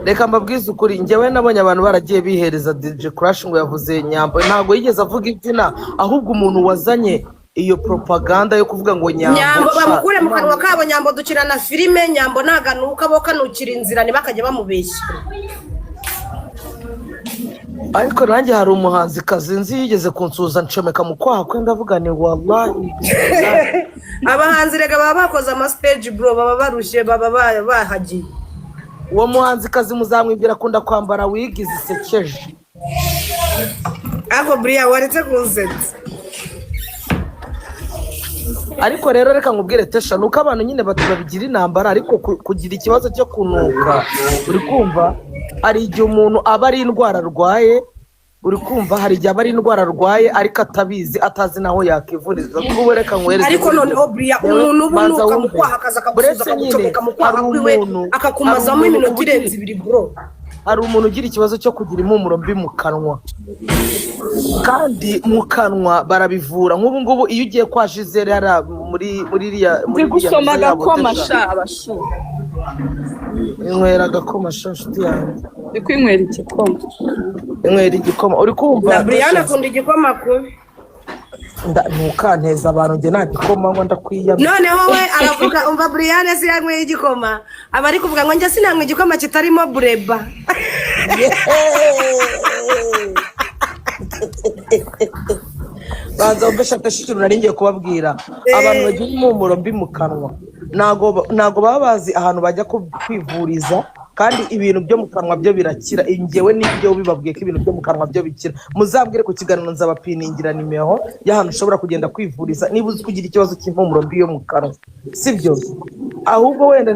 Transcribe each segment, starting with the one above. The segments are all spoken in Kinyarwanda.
Reka mbabwize ukuri, njyewe nabonye abantu baragiye bihereza DJ Crash ngo yavuze Nyambo. Ntabwo yigeze avuga izina, ahubwo umuntu wazanye iyo propaganda yo kuvuga ngo Nyambo Nyambo sha, bamukure mu kanwa Imana- kabo. Nyambo dukina na filime. Nyambo naganuka, bo kanukira inzira, ntibakajya bamubeshya. Ariko nanjye hari umuhanzikazi nzi yigeze kunsuhuza, ncomeka mu kwaha kwe, ndavuga ni wallahi. Abahanzi rega baba bakoze ama stage, bro, baba barushye, baba bahagiye. Uwo muhanzikazi muzamwibwira, akunda kwambara wig zisekeje. Ariko buriya waretse kunsetsa. Ariko rero reka nkubwire, Tesha, ni uko abantu nyine babigira intambara, ariko kugira ikibazo cyo kunuka, uri kumva, hari igihe umuntu aba ari indwara arwaye, uri kumva, hari igihe aba ari indwara arwaye ariko atabizi, atazi n'aho yakivuriza. Kuko ubu reka nkwereke Ariko urugero. noneho buriya Yewe, umuntu uba banza unuka mu wumve. kwaha, akaza akagusuhuza, Uretse nyine, akagucomeka mu kwaha hari kwiwe, umuntu akakumazamo hari umuntu iminota uba ugira irenze 2, bro. Hari umuntu ugira ikibazo cyo kugira impumuro mbi mu kanwa, kandi mu kanwa barabivura. Nk'ubu ngubu iyo ugiye kwa Gisele hariya muri iriya muri Ndi iriya gusoma nzu yabo, agakoma. Tesha. Sha abashu. Inywera agakoma sha, nshuti yanjye. Ndi kwinywera igikoma. Inywera igikoma, uri kumva? Na Brian Tesha? akunda igikoma kubi. Ntukanteze abantu, njye nta gikoma ngo ndakwiyamye. Noneho we aravuga, umva, Brian si yanyweye igikoma, aba ari kuvuga ngo njye sinanywa igikoma kitarimo bureba. Yeee! Banza wumve shata, ikintu nari ngiye kubabwira: abantu bagira impumuro mbi mu kanwa ntago baba bazi ahantu bajya kwivuriza, kandi ibintu byo mu kanwa byo birakira. Njyewe nibyo bibabwiye ko ibintu byo mu kanwa byo bikira. Muzambwire ku kiganiro, nzabapiningira nimero y'ahantu ushobora kugenda kwivuriza niba uzi kugira ikibazo cy'impumuro mbi yo mu kanwa. Sibyo, ahubwo wenda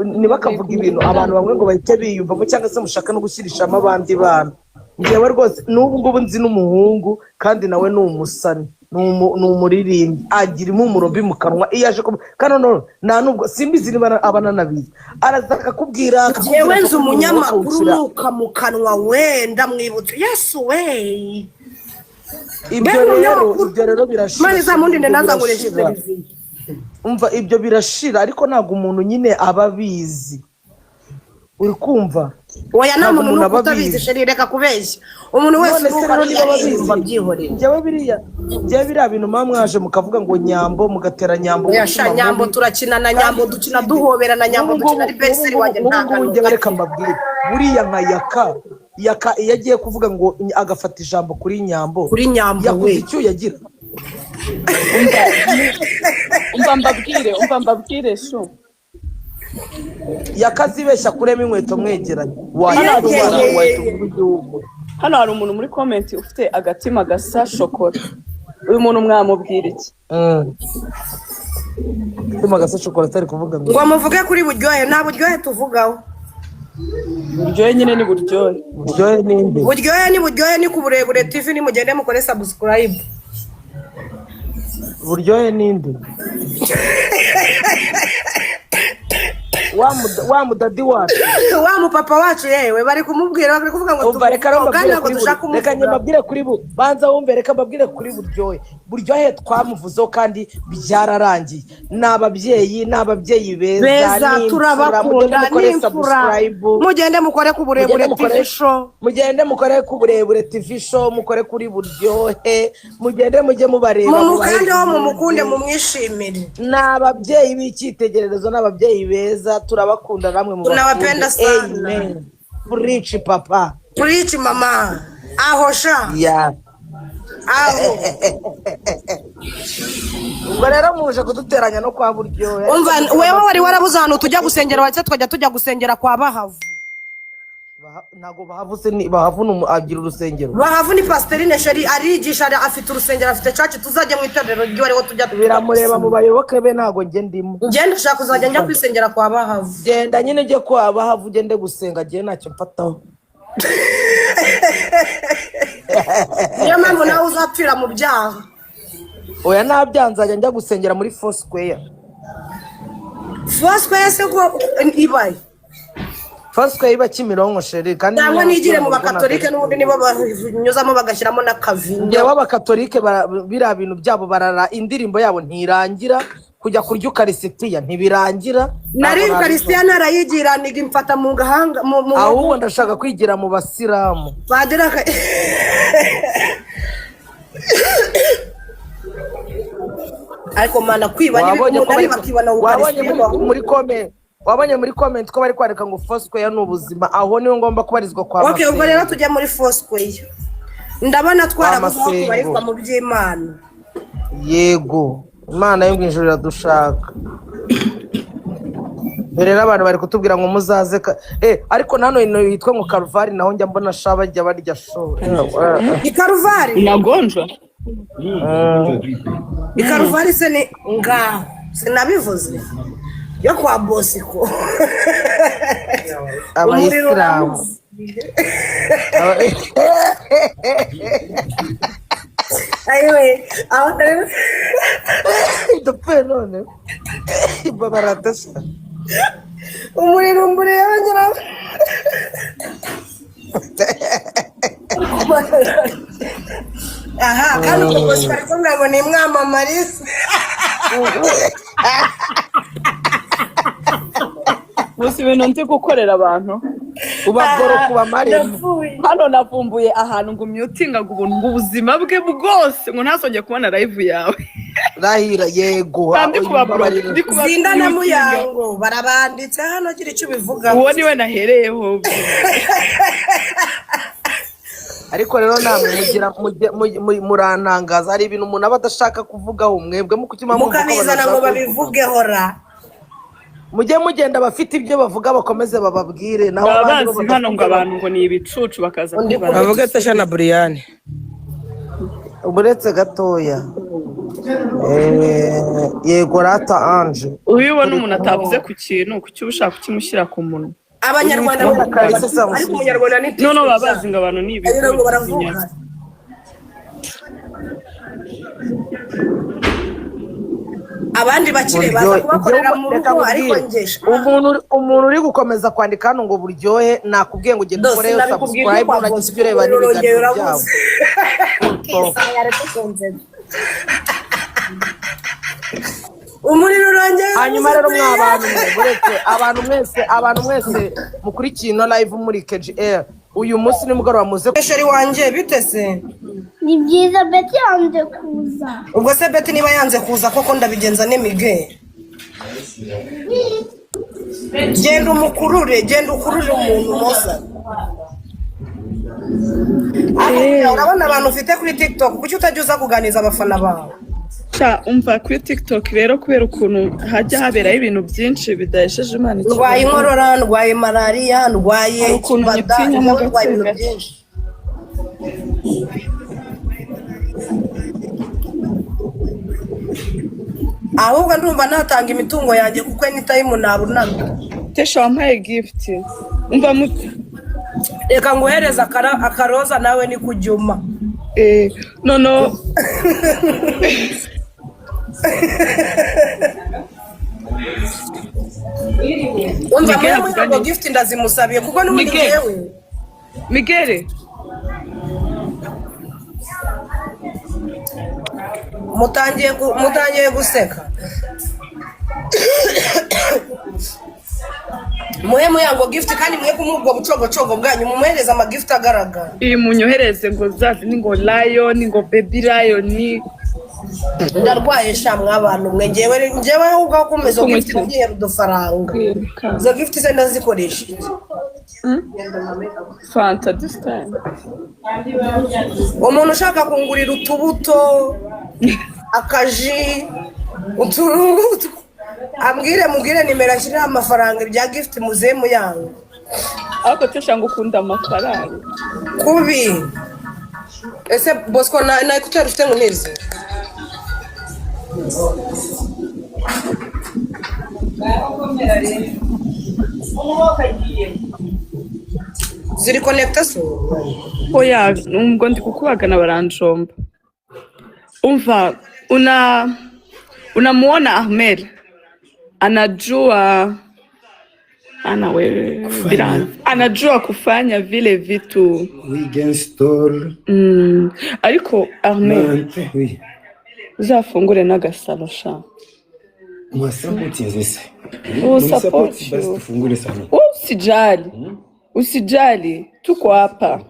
ntibakavuga ibintu abantu bamwe ngo bahite biyumvamo, cyangwa se mushaka no gushyirishamo abandi bana. Njyewe rwose n'ubu ngubu nzi n'umuhungu, kandi nawe ni umusani, ni umuririmbyi, agira impumuro mbi mu kanwa. Iyo aje kandi noneho nta nubwo simbizi niba aba ananabizi, araza akakubwira, akakubwira, Yewe, nzi akakubwira, umunyamakuru akawushyira. unuka mu kanwa, wenda mwibutse. Yesu we! Ibyo Mbega rero umunyamakuru! Ibyo rero birashira. Imana izamundinde Ibyo ntazankoreshe birashira. televiziyo. Umva, ibyo birashira, ariko ntabwo umuntu nyine aba abizi, uri kumva? Oya, nta Ntabwo muntu umuntu nuko aba utabizi. abizi. Chérie, reka kubeshya. Umuntu wese None se unuka rero niba yumva, babizi, byihorera. njyewe biriya bintu muba mwaje mukavuga ngo Nyambo, mugatera Nyambo Oya sha, umutima Nyambo mubi. turakina na Nyambo, dukina duhobera na Nyambo, Nk'ubu dukina ngubu ari beseri wanjye. nk'ubu Nta ngubu njyewe kanuka. reka mbabwire, buriya nka Yaka, Yaka iyo agiye kuvuga ngo agafata ijambo kuri Nyambo, Kuri Nyambo yakuze we. icyuya agira. Umva mbabwire, umva mbabwire shu. Yakazibeshya kurema inkweto mwegeranye Hano hari wahita umuntu wahita uvuga igihugu. Hano hari umuntu muri comment ufite agatima gasa shokora. Uyu muntu mwamubwira iki? Agatima gasa shokora atari kuvuga ngo Ngo muvuge kuri Buryohe? Nta Buryohe tuvugaho. Buryohe nyine ni Buryohe. Buryohe ninde? Buryohe ni Buryohe, ni ku Burebure TV, nimugende mukore subscribe. Buryohe ninde? Wa mudadi wacu? Wa mupapa wacu, yewe, bari kumubwira, bari kuvuga ngo Umva, reka rero tumuvugaho, kandi mbabwire ntabwo kuri dushaka reka njye kumuvugaho. mbabwire kuri bu banza wumve, reka mbabwire kuri Buryohe. Buryohe twamuvuzeho kandi byararangiye. Ni ababyeyi, ni ababyeyi beza, Beza. ni imfura. Turabakunda. Mugende mukore Ni imfura. subscribe. Mugende mukore ku Burebure Mugende mukore TV Show. Mugende mukore ku Burebure TV Show, mukore kuri Buryohe, mugende mujye mubareba, mubahe Mumukandeho, views. mumukunde, mumwishimire. Ni ababyeyi b'icyitegererezo, ni ababyeyi beza, turabakunda, namwe mubakunde. Tunawapenda sana. Amen, preach papa. Preach mama, aho sha. Yeah. Aho. Ubwo rero muje kuduteranya no kwa Buryohe. Umva, wewe wari warabuze ahantu tujya gusengera, wahise tukajya tujya gusengera kwa Bahavu. Ntabwo Bahavu se ni Bahavu, ni agira urusengero? Bahavu ni pasiterine, chérie, arigisha, afite urusengero, afite church. Tuzajya mu itorero ry'iwe, ariho tujya. Biramureba, mu bayoboke be, ntabwo njye ndimo. Njye ndashaka kuzajya njya kwisengera kwa Bahavu. Genda nyine ujye kwa Bahavu, ugende gusenga, njye ntacyo mfataho. Niyo mpamvu nawe uzapfira mu byaha. Oya, nta nzajya njya gusengera muri Foursquare. Foursquare se ko ibaye? Foursquare iba Kimironko, chérie, kandi Cyangwa niyo nigire mu mu rugo. Bakatolike, n'ubundi nibo banyuzamo bagashyiramo n'akavinyo. Njyewe Abakatolike biriya bintu byabo barara, indirimbo yabo ntirangira. Kujya kurya ukarisitiya ntibirangira. Nari Ntabwo ukarisitiya narayigira, niga imfata mu gahanga mu Ahubwo ndashaka kwigira mu basilamu. Padiri ariko mana, kwiba ni Wabonye ko umuntu bari ariba akibona wabonye ukarisitiya. muri comment, wabonye muri comment ko bari kwandika ngo Foursquare ni ubuzima, aho niho ngomba kubarizwa kwa Okay, ubwo Masengo. rero tujya muri Foursquare, ndabona twarabuze aho Masengo. tubarizwa mu by'Imana. Yego, Imana yo mu ijuru iradushaka. Mbere rero abantu bari kutubwira ngo muzaze ariko nano ino yitwa ngo Karuvari, naho njya mbona sha bajya barya sho. I Karuvari? Unagonjwa. I Karuvari se ni ngaho? Sinabivuze yo kwa Bosiko. Umuriro Abayisilamu. uramuze. Ayiwe, aho Ndapfuye none babaradasha. Umuriro umburiye abagera. Aha kandi ubwo Bosiko ari kumbwira ngo nimwamamarize. Gusa ibintu nzi gukorera abantu. Ubabworo kubamaremo. Ndapfuye. Hano navumbuye ahantu ngo umyutingaga ubuntu ngo ubuzima bwe bwose ngo ntazongere kubona live yawe. Rahira, yego. Kandi kubabura Mbabarira. ndi kuba Zinda na Muyango barabanditse hano, gira icyo ubivuga. Uwo niwe nahereyeho. Ariko rero namwe mugira murantangaza, hari ibintu umuntu aba adashaka kuvugaho, mwebwe mukuki mwumva ko abantu Mukabizana ngo bashaka kubivuga? Babivugeho ra. Mujye mugenda, abafite ibyo bavuga bakomeze bababwire, naho Baba abandi bo bazi hano ngo badafite abantu ngo ni ibicucu, bakaza Undi kubara. Bavuge Tasha na Buriyani. Uretse gatoya. Yego rata Ange. Uyu ubona umuntu atavuze ku kintu, kuki uba ushaka kukimushyira ku munwa? Abanyarwanda Kubera Kalisa Samusi. Ariko umunyarwanda ni Noneho baba bazi ngo abantu ni agira ngo ibigoryi. Baravuga. Abandi bakire baza kubakorera mu Reka rugo, ariko nkubwire. njye Umuntu uri gukomeza kwandika hano ngo buryohe, nakubwiye ngo ugende Dose ukoreyo nabikubwiye subscribe kwa unagize Bosco ibyo ureba urongeye n'ibiganiro byabo. urabuze. Umuriro urongeye. Hanyuma rero mwa bantu mwe, buretse abantu mwese mukurikiye ino live muri KGL uyu munsi nimugoroba, muze. Chéri wanjye, bite se? Ni byiza, Beti yanze kuza. Ubwo se Beti niba yanze kuza koko, ndabigenza n'imige? Genda umukurure, genda ukurure umuntu musa. Ariko urabona abantu ufite kuri TikTok, kuki utajya uza kuganiriza abafana bawe? Sha, umva, kuri TikTok rero, kubera ukuntu hajya haberaho ibintu byinshi bidahesheje Imana Ndwaye icyubahiro. inkorora, ndwaye malariya, ndwaye Hari ukuntu ikibada, nyitinyamo ndwaye ibintu gake gake. byinshi. Ahubwo ndumva natanga imitungo yanjye kuko anytime nabunamye. Tesha, wampaye gift, umva mu Reka nguhereze akaroza nawe ni kujyuma. Noneho Umva, Miguel muri avuganye. ngo gift ndazimusabiye kuko n'ubundi Miguel. ngewe Miguel. Mutangiye guseka. Muhe Muyango gift, kandi mwe kumuha ubwo bucogocogo bwanyu, mumuhereze amagift agaragara. Iyi munyohereze ngo zazi ni ngo lion, ngo baby lion. Ndarwaye sha, mwabantu mwe, ngewe ahubwo aho kumpa izo gift Kumukira. nagihera udufaranga. Izo gift se ndazikoresha iki? Fanta this time. Umuntu ushaka kungurira utubuto, akaji, utu ambwire, mubwire nimero ashyiriho amafaranga, ibya gift muzehe Muyango. Ariko Tesha, ngo ukunda amafaranga. Kubi. Ese Bosco, na écouteurs ufite ngo nize? Ziri connecté se? Oya, nubwo ndi kukubagana baranjomba. Umva, unamuona Ahmed anajua ana wewe bila anajua kufanya vile vitu. Oui, store. Ariko Ahmed, Mante, oui. uzafungure n'agasaro sha. Mwasapotinze se. We'll support Mnisapoti basi you. tufungule sana. Usijali, usijali, tuko hapa.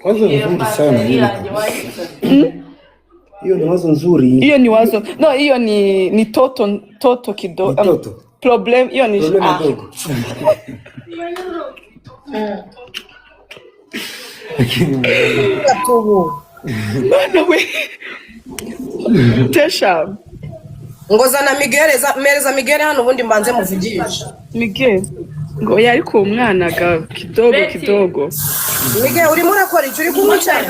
Wazo nzuri sana hili kabisa. Hiyo ni wazo nzuri. Hiyo ni wazo, no, hiyo ni toto toto kidogo. Ni toto. Problem hiyo ni Problema ndogo. Lakini Tubu. Bana we, Tesha. Ngo zana Miguel, mereza Miguel hano ubundi mbanze muvugishe. Miguel ngo yari ku mwana ga kidogo kidogo. Miguel, urimo urakora icyo uri kunywa icyayi?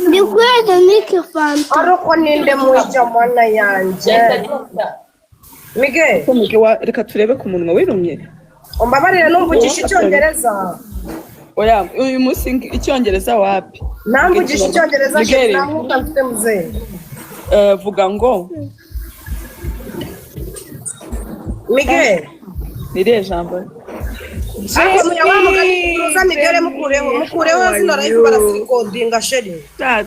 Ndi kuhereza Mike fanta. Ariko ninde mwijya mana yanjye? Miguel, Ko Miguel reka turebe ku munwa wirumye. Umbabarire numvugisha icyongereza. Oya, uyu munsi icyongereza wapi? Namvugisha icyongereza. Miguel. Nta mwuka mfite muzehe. Vuga ngo Miguel. Ni irihe jambo? Ariko muyabamugaruza Miguel, mukureho, mukureho zino live barazirikodinga, chérie.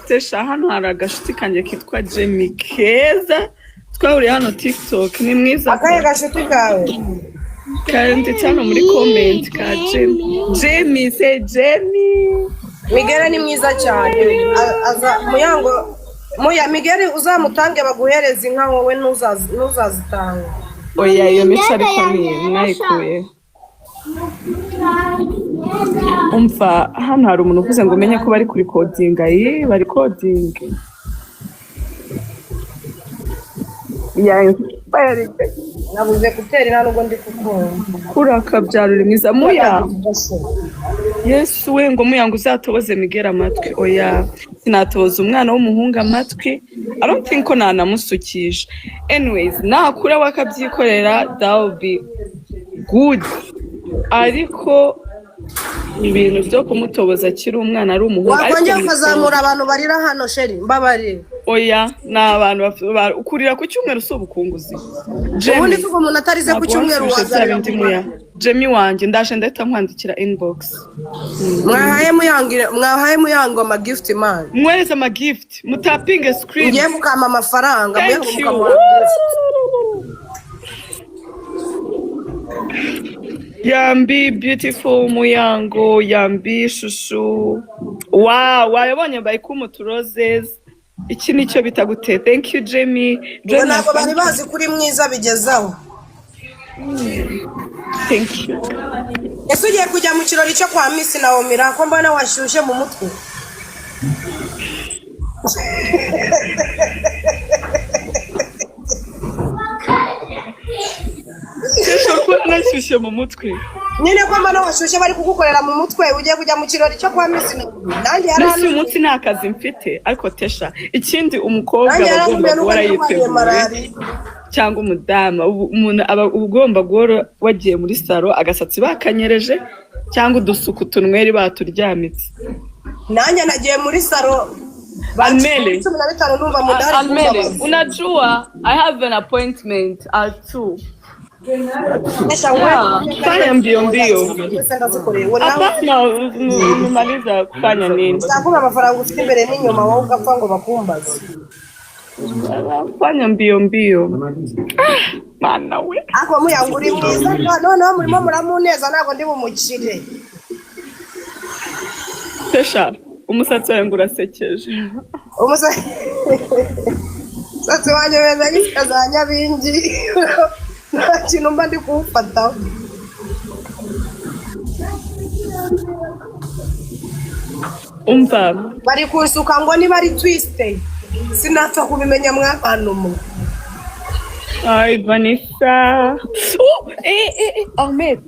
Tesha, hano hari agashuti kanjye kitwa Jemmy keza, twahuriye hano TikTok, ni mwiza. Akahe gashuti kawe? Kanditse hano muri comment ka Jemmy. Jemmy, say Jemmy. Miguel ni mwiza cyane. Aza muyango muya Miguel, uzamutange baguhereza inka, wowe ntuzazitanga. Oya, iyo mico ariko ni mwayikuye. Umva, hano hari umuntu uvuze ngo umenye ko bari kurikodinga, yi bari kodinga ya. Nabuze kutera nta nubwo ndi kukumva. Urakabyara, uri mwiza muya. Yesu we, ngo muya ngo uzatoboze Miguel amatwi. Oya, sinatoboza umwana w'umuhungu amatwi. I don't think ko nanamusukisha. Anyways, nakura we akabyikorera, that will be good, ariko ibintu byo kumutoboza akiri umwana ari umuhungu, ariko Wakongera ni ukazamura abantu barira hano, chérie, mbabarire. Oya, ni abantu kurira ku cyumweru si ubukunguzi. Ubundi tuba umuntu atarize ku Ntabwo cyumweru wansubije bya wazarira bindi ku muya. Jemmy wanjye, ndaje, ndahita nkwandikira inbox. Mwahaye muyangire, mwahaye muyango ama gift man. Mwohereze ama gift, mutapinge screen. Ngiye mukama amafaranga. Thank Muyango you. mukamuha gift. Yambi beautiful muyango, yambi shushu. Wow, wayabonye bayikumu roses. Iki nicyo bita gute? Thank you, Jamie. Ngo ntabwo bari bazi ko uri mwiza bigezaho. Thank you. Ese ugiye kujya mu kirori cyo kwa Miss Naomi ra, ko mbona washyushye mu mutwe? Kesho ko nashyushye mu mutwe. Nyine ko mbona washyushye, bari kugukorera mu mutwe, ugiye kujya mu kirori cyo kwa Miss Naomi? Nanjye Mbese uyu yarantumiye. munsi nta kazi mfite, ariko Tesha, ikindi umukobwa Nanjye aba agomba yarantumiye nubwo guhora ndi ndwariye yiteguye malariya. cyangwa umudamu, umuntu aba ugomba guhora wagiye muri salon, agasatsi bakanyereje cyangwa udusuku tunweri baturyamitse. Nanjye nagiye muri salon. Almele. 15 numva mu nda hari Almele, kumbabaza. Unajua I have an appointment at 2. Tesha, we. Fanya mbio mbio. Wese ndazikoreye. Wowe nawe Hapana, umemaliza kufanya nini? Nzakuba amafaranga ufite imbere n'inyuma, wowe ugapfa ngo bakumbaze. Fanya mbio mbio. Mana we. Ariko muyango uri mwiza, noneho murimo muramuneza, ntabwo ndi bumukire. Tesha, umusatsi wawe ngo urasekeje. Umusatsi wanjye umeze nk'isika za nyabingi, nta kintu mba ndi kuwufataho. Umva. Bari kunsuka ngo niba ari twist, sinapfa kubimenya mwabantu mwe. Ay, Vanessa. Oh, eh, eh, eh, Ahmed.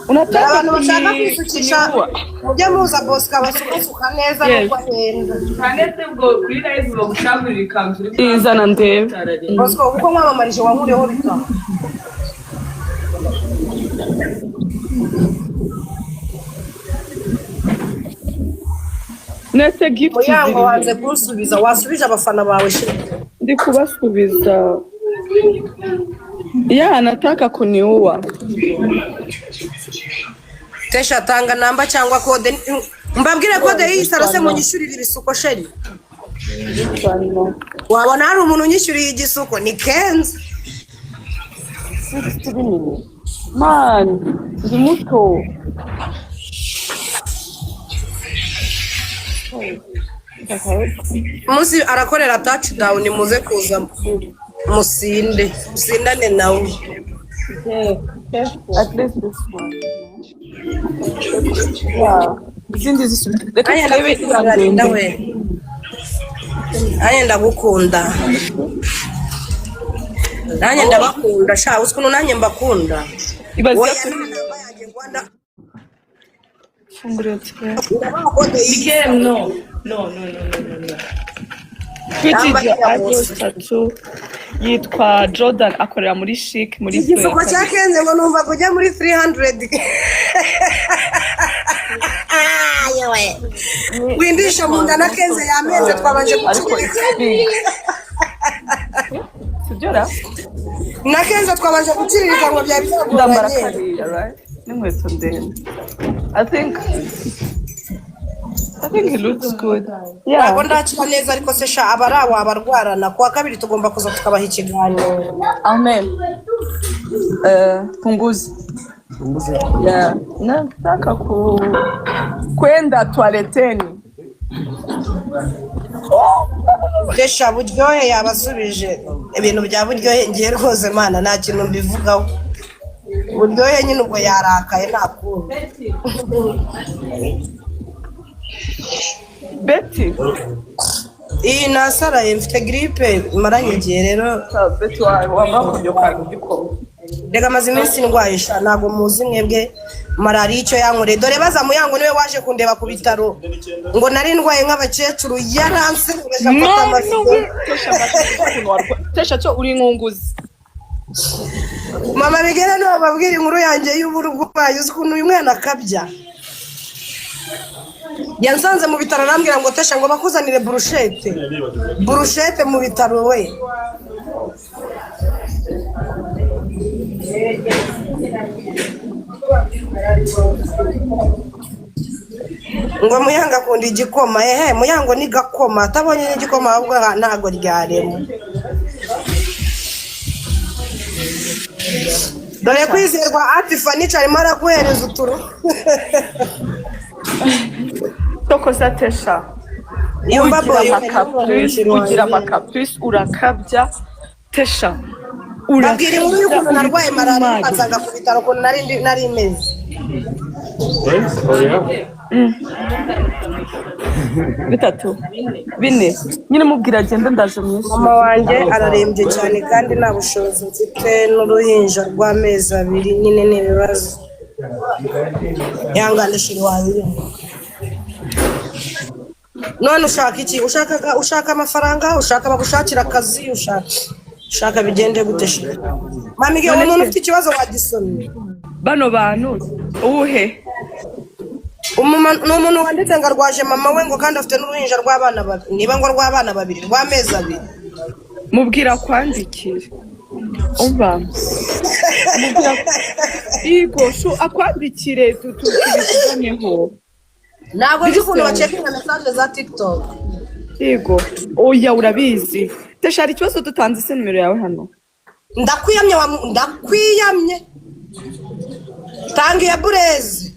Unataka Abantu bashaka kwisukisha, kuniua? Mujye muza Bosco abasukasuka neza Yes. nuko ahenda. Cyane se ubwo kuri live bagushagurira ikanzu uri Izana ndebe. Bosco, kuko nkwamamarije wankuriyeho bitanu. Nese gift Muyango, ziri wanze kunsubiza, wasubije abafana bawe shit. Ndi kubasubiza. Ya, anataka kuniua. Tesha, tanga namba cyangwa code, mbabwire code y'iyi salon se munyishyurire ibisuko, chérie. Wabona hari umuntu unyishyuriye igisuko, ni Kenzo. Si binini man, ndi muto. Umunsi arakorera touchdown, muze kuza musinde, musindane nawe. At least this one. Yeah. Izindi zisubira, reka Nanjye turebe ndagukunda, iriya Linda ndende. we, nanjye ndagukunda, nanjye ndabakunda sha. Uzi ukuntu nanjye mbakunda? Ibaze. Oya, nta namba yanjye Rwanda. Fungura turebe. Ndabaha kode y'iyi. Miguel, no. No, no, no, no, no, no. Namba Twitije ya eyebrows bose. tattoo, yitwa Jordan, akorera muri Chic muri floor ya Igisuko cya kabiri. Kenze ngo numva kujya muri 300. Yewe, windisha mu nda na Kenze yamenze, twabanje Ariko gucurika. It's big, sibyo ra? Na Kenze twabanje guciririka ngo byari Ndambara byagoranye. kariya, right, n'inkweto ndende. I think it looks good, yeah. Ntabwo ndakira neza, ariko se sha, aba ari awo abarwarana kuwa kabiri tugomba kuza tukabaha ikiganiro. Amen. Punguza. Yeah. Nataka ku kwenda toileteni. Desha Buryohe yabasubije ibintu bya Buryohe. Ngiye rwose, mana, nta kintu mbivugaho. Buryohe nyine ubwo yarakaye, nta kundi. Betty. Iyi nasaraye, mfite giripe maranye igihe rero. Ah, Betty wawe wambaye akajya igikoma. Reka, maze iminsi ndwaye sha, ntabwo muzi mwebwe malariya icyo yankoreye. Dore baza Muyango, niwe waje kundeba ku bitaro ngo nari ndwaye nk'abakecuru, yaransebeje afata No, no, amafigo. we. Tesha, ukuntu Tesha cyo uri inkunguzi. Mama Bigera niwe babwira inkuru yanjye y'uburwayi. Uzi ukuntu uyu mwana akabya? Yansanze mu bitaro arambwira ngo: "Tesha," ngo "bakuzanire burushete." Burushete mu bitaro we! Ngo Muyango akunda igikoma. Ehe, Muyango ni gakoma, atabonye n'igikoma ahubwo ntago ryarema. Dore Kwizerwa ati fanica arimo araguhereza uturu. Tokoza Tesha. Yumva. Ugira Boy. amacaprice, ugira amacaprice, urakabya Tesha. Babwira inkuru y'ukuntu narwaye malariya Urakabya. ukansanga ku bitaro, ukuntu nari meze. Bitatu, bine nyine, mubwira agende, ndaje mu isi. Mama wanjye ararembye cyane kandi nta bushobozi mfite, n'uruhinja rw'amezi 2, nyine ni ibibazo. Ihangane chéri wanjye. None ushaka iki? Ushaka amafaranga, ushaka bagushakira akazi, ushaka bigende gute chéri? Mama, igihe None umuntu se- ufite ikibazo wagisomye? Bano bantu uwuhe? Ni umuntu wanditse ngo arwaje mama we, ngo kandi afite n'uruhinja rw'abana babiri, niba ngo rw'abana babiri rw'amezi 2. Mubwira kwandikira, umva, mubwira yego shu akwandikire, tubivuganeho. Ntabwo nzi ukuntu Biri bacekinga message za TikTok. Yego, oya, urabizi Tesha, hari ikibazo dutanze se nimero yawe hano? Ndakwiyamye ndakwiyamye, tanga iya Burezi,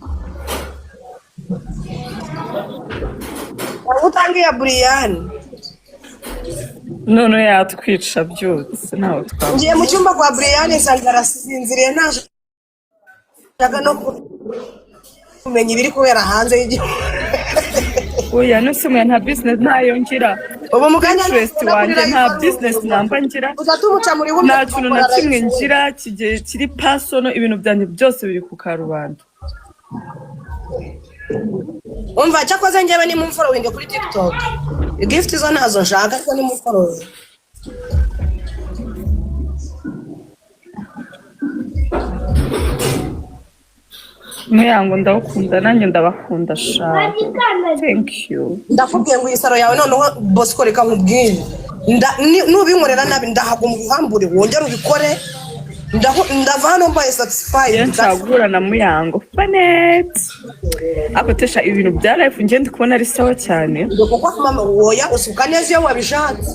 cyangwa utange iya Buriyani. None yatwica byose, ntawe twaba. Ngiye mu cyumba kwa Buriyani nsanga arasinziriye, ntashaka no kumenya ibiri kubera hanze y'igihugu. Oya, none muya nta business ntayo ngira. Ubu mu kanya Pinterest wanjye nta business namba ngira. Tuza tumuca muri bumwe. Nta kintu na kimwe ngira kigiye kiri personal, ibintu byanjye byose biri ku karubanda. Umva, cyakoze njyewe ni mumfollowing kuri TikTok. Gift zo ntazo nshaka, ariko ni mumfollowing. Muyango, ndawukunda, nanjye ndabakunda sha, thank you. Ndakubwiye ngo iyi salon yawe noneho, Bosco, reka nkubwire. Nubinkorera nabi ndahaguma, uhambure wongere ubikore. Ndava hano mbaye satisfied. Njye nshaka guhura na Muyango Fanet. Ariko Tesha, ibintu bya live njye ndi kubona ari sawa cyane. Ngo kuko mama woya usuka neza iyo wabishatse.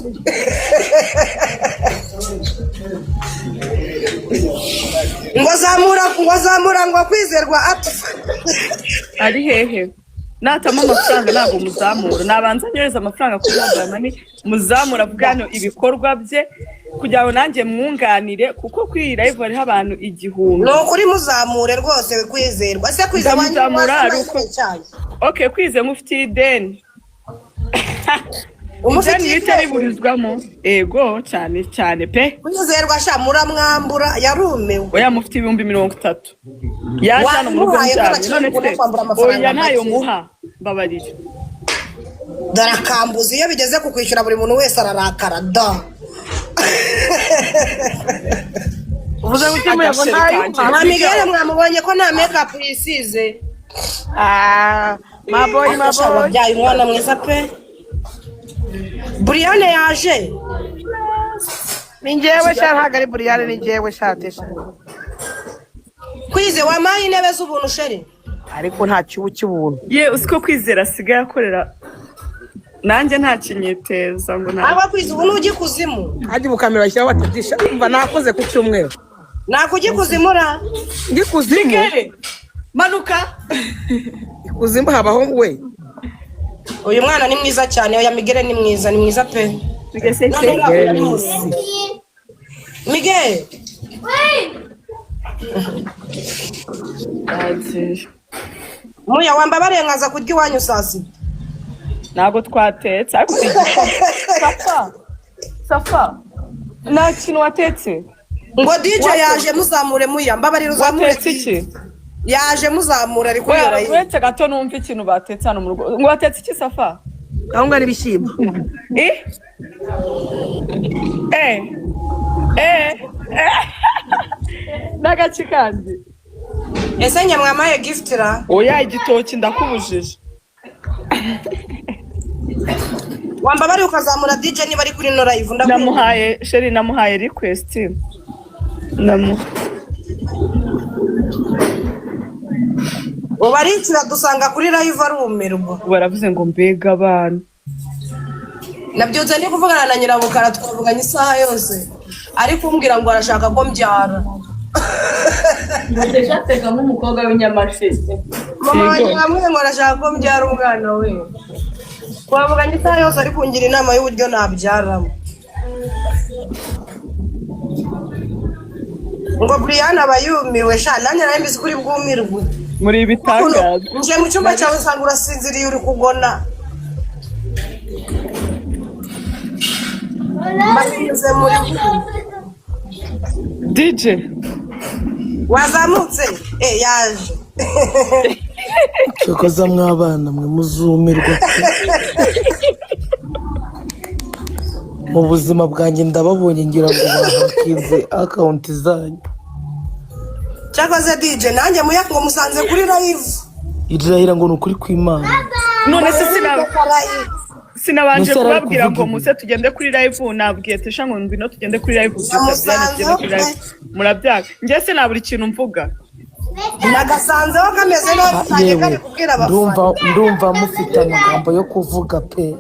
Ngo zamura, ngo zamura, ngo kwizerwa ati. Ari hehe? Natama amafaranga ntabwo muzamura, nabanza nyohereza amafaranga kuri mobile money, muzamura avuga hano ibikorwa bye kugira ngo nanjye mwunganire, kuko kuri iyi live hariho abantu 1000. Ni ukuri muzamure rwose kwizerwa se, kwizerwa. Ndamuzamura ari uko okay, kwize nk'ufitiye ideni. Umufitiye ideni ideni? Riburizwamo ego cyane cyane pe. Kwizerwa sha, muramwambura yarumiwe. Oya, mufite 30,000 yaje hano mu rugo. Wamuhaye ko Ndyamye abakiriya none bakunda se kwambura amafaranga oya, ntayo make. muha, mbabarira. Dore akambuza, iyo bigeze ku kwishyura buri muntu wese ararakara da. Uvuze ngo iki, Muyango? Agasheri Ntayo. kanjye. Nta Migere, mwamubonye ko nta makeup yisize? Ah, maboy. Sha, Maboy. wabyaye umwana mwiza pe. Buriyane yaje. Ni njyewe sha, ntabwo ari Buriyane, ni njyewe sha, Tesha. Kwize, wampaye intebe z'ubuntu chérie. Ariko nta cyubu cy'ubuntu. Ye, uziko Kwizera asigaye akorera nanjye nta kinyiteza ngo nta. Aba kwize ubu nujya ikuzimu. Hajya ubukamera bashyiraho batagisha, umva nakoze ku cyumweru. Nakujya ikuzimu ra. Ndi kuzimu. Migere, manuka. Ikuzimu habaho we. Uyu mwana ni mwiza cyane. Oya, Migere ni mwiza, ni mwiza pe. Migere ni isi. Migere. Yagiye. Muya, wambabariye nkaza kurya iwanyu saa sita. Ntabwo twatetse, ariko ni igikoma. Safa, Safa, nta kintu watetse. Ngo DJ yaje, muzamure. Muya, mbabarira uzamure. Watetse iki? Yaje, muzamura, ari Oya, kuri. uretse gato numva ikintu batetse hano mu rugo. Ngo watetse iki, Safa? Gahunga n'ibishyimbo. Eh eh eh eh, n'agace kandi. Ese nyamwamaye gift ra? Oya, igitoki ndakubujije. Wambabariye ukazamura DJ niba ari kuri no live, ndakubwira. Namuhaye chérie, namuhaye request, namu Ubu aricira dusanga kuri live arumirwa. Baravuze ngo mbega abana. Nabyutse ndi kuvugana na nyirabukara, twavuganye isaha yose, ari kumbwira ngo arashaka ko mbyara. Mutesha ateka nk'umukobwa w'inyamasheke. Mama wanjye bamwe ngo arashaka ko mbyara umwana we. Twavuganye isaha yose ari kungira inama y'uburyo nabyaramo. Ngo Brian aba yumiwe sha, nanjye nari mbizi kuri bwumirwe. Muri ibitangaza. Nje mu cyumba cyawe usanga urasinziriye, uri kugona. Mbasinze muri. DJ. Wazamutse, eh, yaje. Cyokoza mwabana mwe muzumirwa pe. Mu buzima bwanjye ndababonye, ngira ngo bahakinze account zanyu. Cyakoze DJ, nanjye muya ngo musanze kuri live. Irahira ngo ni ukuri kw'Imana. None se sinabanje Nuse ari kubabwira ngo kuvuga ibi. muze tugende kuri live? Nabwiye Tesha ngo ngwino tugende kuri live, byuka Namusanze. tugende kuri live, murabyanga. Njye se nabura ikintu mvuga? Nagasanzeho kameze neza cyane. Yewe. Kari kubwira Ndumva abafana. Ndumva mufite amagambo yo kuvuga pe.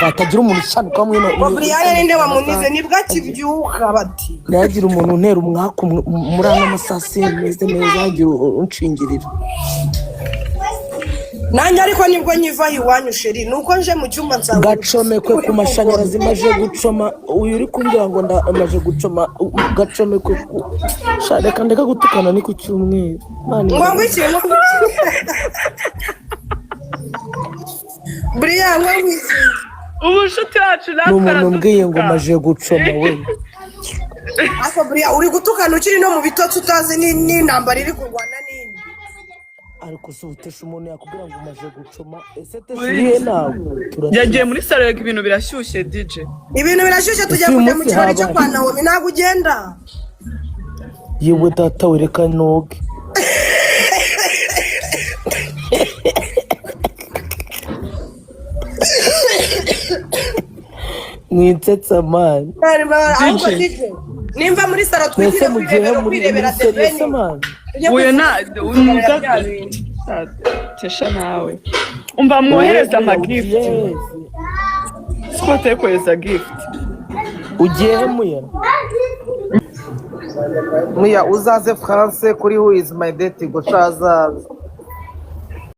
Batagira umuntu ushanuka mwino. Ngo Brian ninde wamunize nibwo akibyuka bati. Ntihagire umuntu untera umwaku muri ano masasi meze neza, hagira unshingirira. Nanjye ariko nibwo nkivaho iwanyu chérie, nuko nje mu cyumba nsanga Gacomekwe ku mashanyarazi, maje gucoma. Uyu uri kumbwira ngo maje gucoma, gacomekwe ku sha, reka ndeka gutukana, ni ku cyumweru. Imana ngo ibahe. Ngo ikintu Brian, ngo iki? Ubushuti wacu Ni natwe umuntu umbwiye ngo aradutuka. maje gucoma we. Ariko Brian, uri gutukana ukiri no mu bitotsi, utazi n'intambara iri kurwana n'indi. Ariko si ubutesha, umuntu yakubwira ngo maje gucoma, ese tesha urihe nawe? Yagiye muri salo, reka ibintu birashyushye DJ. Ibintu birashyushye, tugiye Ese uyu kujya mu munsi kirori cyo habaye? kwa Nawomi, ntabwo ugenda. Yewe data we, reka noge. Mwinsetsa man. Ahubwo DJ. DJ, nimva muri salo Mwese twigire mugiye kwirebera muri kwirebera muri serious The Ben. man. Tujye Uyu na kwirebera umuza bya bintu. tesha nawe. Umva mwohereza ama gift. Ugiye he? Siko batari kohereza gift. Ugiye he muya? Muya, uzaze France kuri Who is my date, ngo azaza.